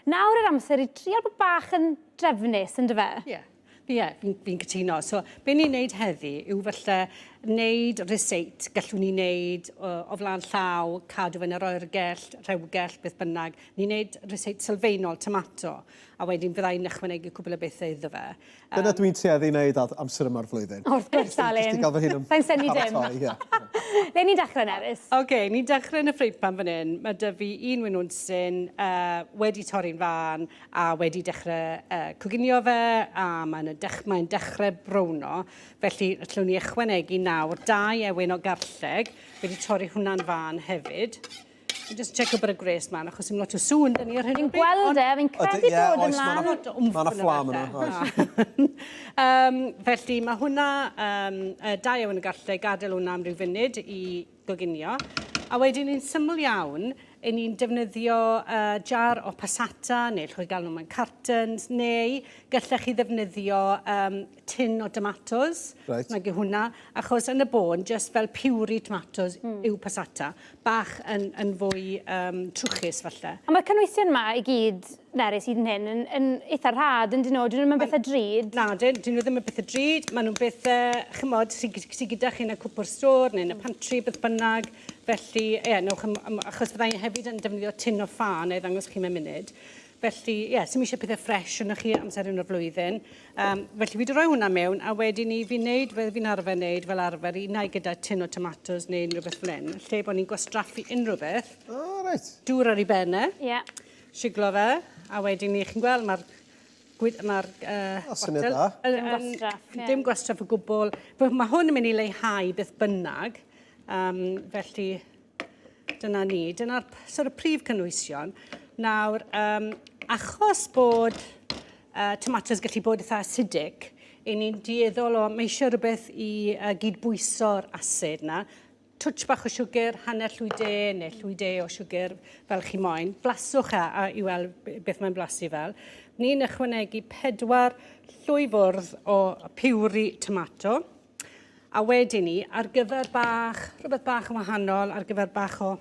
Nawr yr amser i trial bod bach yn drefnus, yn dyfe? Ie. Yeah. Ie, yeah, fi'n fi cytuno. So, be ni'n neud heddi yw falle neud ryseit gallwn ni neud o, o flaen llaw, cadw fe'n yr oergell, rhewgell, beth bynnag. Ni'n neud ryseit sylfaenol, tomato, a wedyn fyddai'n ychwanegu cwbl o bethau iddo fe. Dyna dwi'n tueddu i wneud ar amser yma'r flwyddyn. Wrth gwrs, Alun. Jyst i gael fy hun yn Sa'n synnu dim. paratoi, ie. Le ni'n dechrau, Nerys? Oce, ni'n dechrau yn y ffreipan fan hyn. Mae 'da fi un winwnsyn uh, wedi torri'n fân a wedi dechrau uh, coginio fe a mae'n dech mae dechrau browno. Felly, allwn ni ychwanegu nawr dau ewin o garlleg, wedi torri hwnna'n fân hefyd. Fi'n just checo bod y gwres mlaen, achos dim lot o sŵn dyn ni ar hyn o Fi'n bryd. gweld e, fi'n credu Ie, bod oes, ma' ymlaen. 'na- ma' 'na fflam yna, oes. um, felly mae hwnna, um, da iawn yn gallu gadael hwnna am ryw funud i goginio. A wedyn ni'n syml iawn, i ni'n defnyddio uh, jar o passata, neu allwch chi gael nhw mewn cartons, neu gallech chi ddefnyddio um, tin o tomatos. Right. Nag yw hwnna, achos yn y bôn, just fel puree tomatos mm. yw passata. bach yn, yn fwy um, trwchus falle. A mae'r cynwysion yma i gyd, Nerys, hyd yn hyn, yn, yn eitha rhad, yn dyn nhw? Dyn nhw'n ddim yn bethau drud? Na, dyn, dyn nhw ddim yn bethau drud. Maen nhw'n bethau, chymod, sydd sy gyda chi yn y cwpwr stôr neu yn y pantry, beth bynnag. Felly, ie, yeah, newch, achos fyddai hefyd yn defnyddio tin o ffa, neu ddangos chi mewn munud. Felly, ie, yeah, sy'm eisiau pethau ffres yno chi amser hyn o'r flwyddyn. Um, felly fi wedi rhoi hwnna mewn, a wedyn ni fi'n neud fel fi'n arfer neud fel arfer, un ai gyda tin o tomatos neu unrhyw beth fel hyn, lle bod ni'n gwastraffu unrhyw beth. O, oh, reit. Dŵr ar ei ben e. Ie. Yeah. Siglo fe, a wedyn ni, chi'n gweld, mae'r mae'r uh, oh, syniad da. Dim gwastraff. Yeah. Dim gwastraff o gwbl. Mae hwn yn mynd i leihau beth bynnag. Um, felly, Dyna ni. Dyna'r sort of prif cynwysion. Nawr, um, achos bod uh, tomatos gallu bod eitha acidic, i ni'n dueddol o, mae eisiau rhywbeth i uh, gydbwyso'r asid na. Twtsh bach o siwgr, hanner llwy de neu llwy de o siwgr, fel chi moyn. Blaswch e a, i weld beth mae'n blasu fel. Ni'n ychwanegu pedwar llwy fwrdd o puree tomato. A wedyn ni, ar gyfer bach, rhywbeth bach yn wahanol, ar gyfer bach o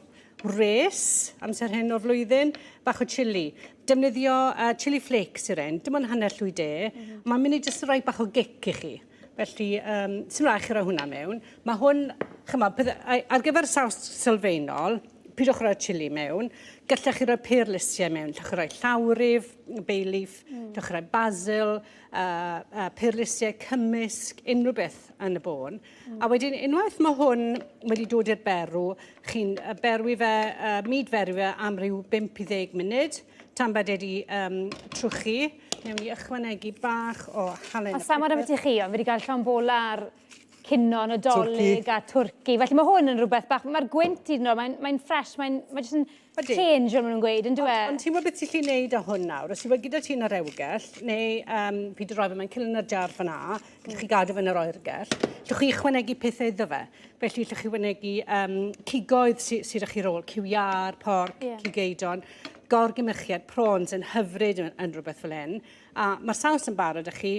wres, amser hyn o'r flwyddyn, bach o chili. Defnyddio uh, chili flakes yw'r un, dim ond hanner llwy de. Mm -hmm. Mae'n mynd i jyst rhoi bach o gic i chi. Felly, um, sy'n rhaid chi roi hwnna mewn. Mae hwn, chymod, ar gyfer saws sylfaenol, pidwch roi chili mewn. Gallech chi roi perlysiau mewn, gallech chi roi llawryf, bay leaf, gallech chi roi basil, uh, uh, perlysiau cymysg, unrhyw beth yn y bôn. Mm. A wedyn, unwaith mae hwn wedi dod i'r berw, chi'n berwi fe, uh, myd ferwi fe am ryw 5 i 10 munud, tan bod wedi um, trwchu. Newn ni ychwanegu bach o halen. Ond Sam, ar beth i chi, ond fi wedi cael llond bola ar cinio Nadolig a twrci. Felly mae hwn yn rhywbeth bach, mae'r gwynt hyd yn oed, mae'n mae ffres, mae'n mae jyst yn change, fel maen nhw'n gweud, yn dywe? Ond, ond ti'n gwybod beth ti'n gallu neud â hwn nawr? Os yw e gyda ti yn yr rewgell, neu um, fi wedi rhoi fe mewn cilyn ar jar fan a, gallwch chi gadw fe yn yr oergell, llwch chi ychwanegu pethau iddo fe. Felly llwch chi ychwanegu um, cigoedd sydd sy chi rôl, cyw iâr, porc, yeah. cig eidon, gorgymychiad, prawns yn hyfryd yn, yn rhywbeth fel hyn. A mae'r saws yn barod i chi,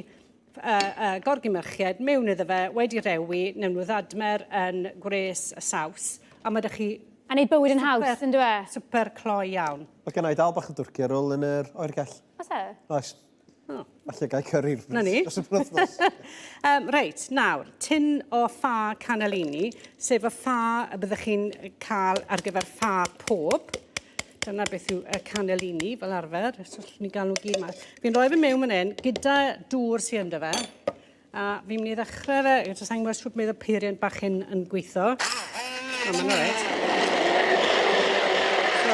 uh, gorgymyrchiad mewn iddo fe, wedi rewi, newn nhw ddadmer yn gwres y saws, a mae ydych chi... A neud bywyd yn haws, yn dwi? Super cloi iawn. Mae gen i dal bach o dwrci ar ôl yn yr oergell. Oes e? Oes. Oh. Falle gael curry Na ni. dros y penwythnos. um, reit, nawr, tin o ffa cannellini, sef y ffa y byddwch chi'n cael ar gyfer ffa pob. Dyna beth yw y cannellini fel arfer. So allwn ni gael nhw gyd mas. Fi'n rhoi fe mewn fan hyn gyda dŵr sy'n ynddo fe. A fi'n mynd i ddechrau fe, jyst sa'n gwybod sut mae'r peiriant bach hyn yn gweithio. O, mae'n alright. So,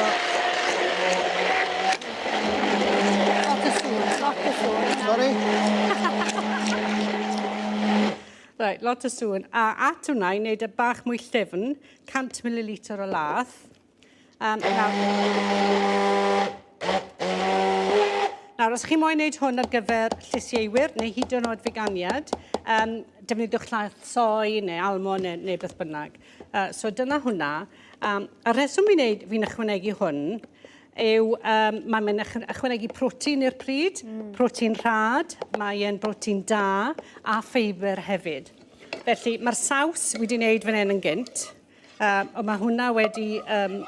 lot o sŵn, lot o sŵn. Sorry. Right, lot o sŵn. A at hwnna, i wneud y bach mwy llyfn, 100 ml o lath. Um, nawr, nawr, os chi moyn wneud hwn ar gyfer llysieuwyr neu hyd yn oed feganiad, um, defnyddiwch llaeth soi neu almond neu, neu beth bynnag. Uh, so dyna hwnna. Um, a rheswm fi'n neud, fi'n ychwanegu hwn yw um, mae'n mynd ychwanegu protein i'r pryd, mm. protein rhad, mae'n brotein da a ffeibr hefyd. Felly mae'r saws wedi wneud fan hyn yn gynt. Uh, ond mae hwnna wedi um,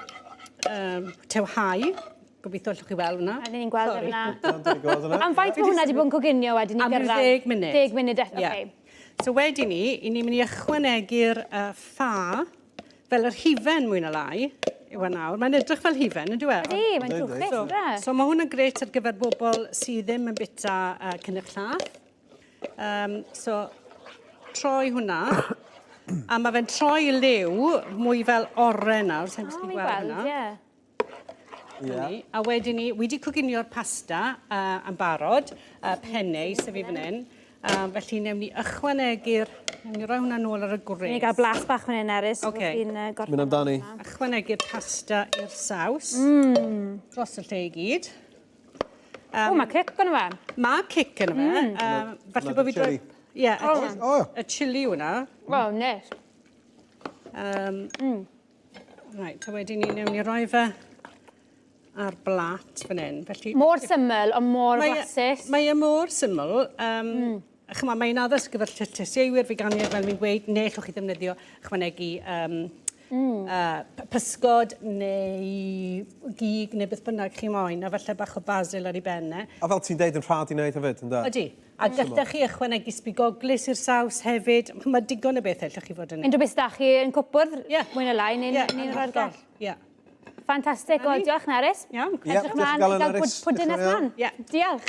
um, tewhau. Gobeithio allwch chi weld hwnna. A ni'n gweld hwnna. Gweld hwnna. Am faint mae hwnna wedi bod yn coginio wedyn i gyrraedd? Am 10 munud. 10 munud, oce. Okay. So wedyn ni, i ni'n mynd i ychwanegu'r ffa, fel yr hufen mwy na lai, yw e nawr. Mae'n edrych fel hufen, yn dyw e? Ydy, mae'n trwchus, so, so mae hwn yn gret ar gyfer bobl sydd ddim yn bita cynnyrch llath. So, troi hwnna. A mae fe'n troi liw mwy fel oren nawr, sa'n oh, gweld hwnna. Ie. Yeah. A wedyn ni, wedi coginio'r pasta yn barod, penne, sef i fan hyn. Felly newn ni ychwanegu'r... Newn ni roi hwnna nôl ar y gwres. Ni gael blas bach fan hyn, Erys. Okay. Fi'n gorffen. Mynd amdani. Ychwanegu'r pasta i'r saws. Dros y lle i gyd. O, mae cic yn fe. Mae cic yn fe. Falle bod fi droi... Ie, y chili hwnna. Wel, nes. Right, a wedyn ni newn ni roi fe ar blat fan hyn. Felly, mor syml, ond mor flasus. Mae e mor syml. Chymod, mae'n addas ar gyfer llysieuwyr, feganiaid, fel mi'n gweud, neu allwch chi ddefnyddio ychwanegu pysgod neu gig neu beth bynnag chi moyn, a falle bach o basil ar ei ben e. A fel ti'n deud, yn rhad i wneud hefyd, ynda? Ydy. A gallech chi ychwanegu sbigoglys i'r saws hefyd. Mae digon o bethau allwch chi fod yn... Unrhyw beth da chi yn cwpwrdd, yeah. mwy na lai, neu'n yeah, neu oergell. Ie. Yeah. Ffantastig, o, diolch Nerys. Iawn. Edrych mlaen i gael pwdin nes mlaen. Yeah. Diolch.